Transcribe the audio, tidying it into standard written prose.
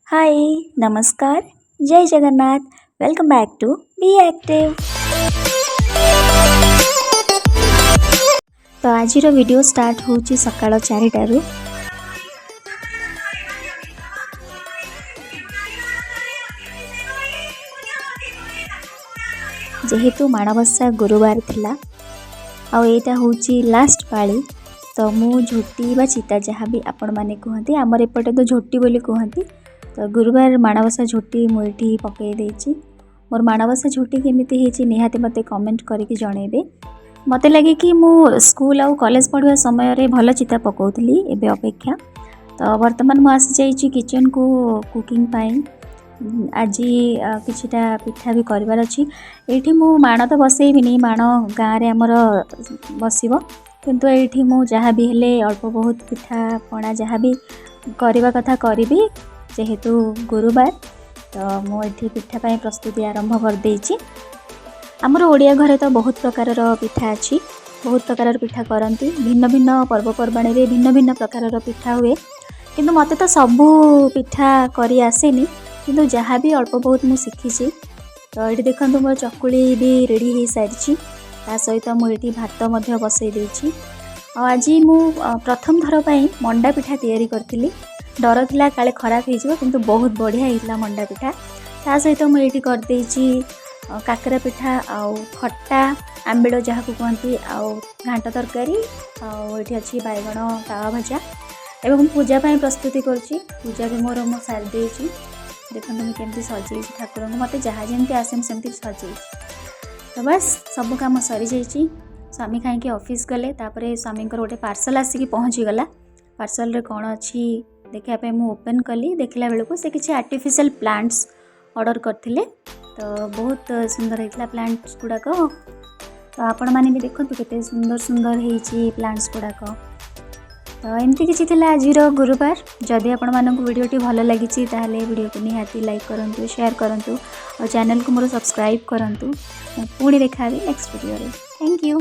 High, ନମସ୍କାର, ଜୟ Jagannath. Welcome back to Be Active। ତ ଆଜିର ଭିଡ଼ିଓ ଷ୍ଟାର୍ଟ ହେଉଛି ସକାଳ 4ଟାରୁ। ଯେହେତୁ ମାଣବସା ଗୁରୁବାର ଥିଲା ଆଉ ଏଇଟା ହେଉଛି ଲାଷ୍ଟ ପାଳି, ତ ମୁଁ ଝୋଟି ବା ଚିତା, ଯାହା ବି ଆପଣମାନେ କୁହନ୍ତି, ଆମର ଏପଟେ ତ ଝୋଟି ବୋଲି କୁହନ୍ତି। ତ ଗୁରୁବାର ମାଣବସା ଝୋଟି ମୁଁ ଏଇଠି ପକାଇ ଦେଇଛି। ମୋର ମାଣବସା ଝୋଟି କେମିତି ହେଇଛି, ନିହାତି ମୋତେ କମେଣ୍ଟ କରିକି ଜଣେଇବେ। ମୋତେ ଲାଗେ କି ମୁଁ ସ୍କୁଲ ଆଉ କଲେଜ ପଢ଼ିବା ସମୟରେ ଭଲ ଚିତା ପକାଉଥିଲି ଏବେ ଅପେକ୍ଷା। ତ ବର୍ତ୍ତମାନ ମୁଁ ଆସିଯାଇଛି କିଚେନକୁ କୁକିଂ ପାଇଁ। ଆଜି କିଛିଟା ପିଠା ବି କରିବାର ଅଛି। ଏଇଠି ମୁଁ ମାଣ ତ ବସେଇବିନି, ମାଣ ଗାଁରେ ଆମର ବସିବ, କିନ୍ତୁ ଏଇଠି ମୁଁ ଯାହା ବି ହେଲେ ଅଳ୍ପ ବହୁତ ପିଠା ପଣା ଯାହା ବି କରିବା କଥା କରିବି। ଯେହେତୁ ଗୁରୁବାର, ତ ମୁଁ ଏଠି ପିଠା ପାଇଁ ପ୍ରସ୍ତୁତି ଆରମ୍ଭ କରିଦେଇଛି। ଆମର ଓଡ଼ିଆ ଘରେ ତ ବହୁତ ପ୍ରକାରର ପିଠା ଅଛି, ବହୁତ ପ୍ରକାରର ପିଠା କରନ୍ତି। ଭିନ୍ନ ଭିନ୍ନ ପର୍ବପର୍ବାଣିରେ ଭିନ୍ନ ଭିନ୍ନ ପ୍ରକାରର ପିଠା ହୁଏ। କିନ୍ତୁ ମୋତେ ତ ସବୁ ପିଠା କରି ଆସେନି, କିନ୍ତୁ ଯାହା ବି ଅଳ୍ପ ବହୁତ ମୁଁ ଶିଖିଛି। ତ ଏଇଠି ଦେଖନ୍ତୁ, ମୋର ଚକୁଳି ବି ରେଡ଼ି ହେଇସାରିଛି। ତା ସହିତ ମୁଁ ଏଇଠି ଭାତ ମଧ୍ୟ ବସେଇ ଦେଇଛି। ଆଉ ଆଜି ମୁଁ ପ୍ରଥମ ଥର ପାଇଁ ମଣ୍ଡା ପିଠା ତିଆରି କରିଥିଲି। ଡର ଥିଲା କାଳେ ଖରାପ ହେଇଯିବ, କିନ୍ତୁ ବହୁତ ବଢ଼ିଆ ହେଇଥିଲା ମଣ୍ଡା ପିଠା। ତା ସହିତ ମୁଁ ଏଇଠି କରିଦେଇଛି କାକରା ପିଠା ଆଉ ଖଟା ଆମ୍ବିଳ ଯାହାକୁ କୁହନ୍ତି, ଆଉ ଘାଣ୍ଟ ତରକାରୀ, ଆଉ ଏଇଠି ଅଛି ବାଇଗଣ ତାୱା ଭଜା ଏବଂ ପୂଜା ପାଇଁ ପ୍ରସ୍ତୁତି କରୁଛି। ପୂଜା ବି ମୋର ମୁଁ ସାରି ଦେଇଛି। ଦେଖନ୍ତୁ, ମୁଁ କେମିତି ସଜେଇଛି ଠାକୁରଙ୍କୁ। ମୋତେ ଯାହା ଯେମିତି ଆସେ, ମୁଁ ସେମିତି ସଜେଇଛି। ତ ବାସ୍, ସବୁ କାମ ସରିଯାଇଛି। ସ୍ୱାମୀ ଖାଇକି ଅଫିସ୍ ଗଲେ। ତାପରେ ସ୍ୱାମୀଙ୍କର ଗୋଟେ ପାର୍ସଲ୍ ଆସିକି ପହଞ୍ଚିଗଲା। ପାର୍ସଲରେ କ'ଣ ଅଛି ଦେଖିବା ପାଇଁ ମୁଁ ଓପେନ୍ କଲି। ଦେଖିଲା ବେଳକୁ ସେ କିଛି ଆର୍ଟିଫିସିଆଲ୍ ପ୍ଲାଣ୍ଟସ୍ ଅର୍ଡ଼ର କରିଥିଲେ। ତ ବହୁତ ସୁନ୍ଦର ହେଇଥିଲା ପ୍ଲାଣ୍ଟସ୍ ଗୁଡ଼ାକ। ତ ଆପଣମାନେ ବି ଦେଖନ୍ତୁ, କେତେ ସୁନ୍ଦର ସୁନ୍ଦର ହେଇଛି ପ୍ଲାଣ୍ଟସ୍ ଗୁଡ଼ାକ। ତ ଏମିତି କିଛି ଥିଲା ଆଜିର ଗୁରୁବାର। ଯଦି ଆପଣମାନଙ୍କୁ ଭିଡ଼ିଓଟି ଭଲ ଲାଗିଛି, ତାହେଲେ ଭିଡ଼ିଓକୁ ନିହାତି ଲାଇକ୍ କରନ୍ତୁ, ସେୟାର କରନ୍ତୁ ଆଉ ଚ୍ୟାନେଲକୁ ମୋର ସବସ୍କ୍ରାଇବ୍ କରନ୍ତୁ। ମୁଁ ପୁଣି ଦେଖା ହେବି ନେକ୍ସଟ ଭିଡ଼ିଓରେ। Thank you.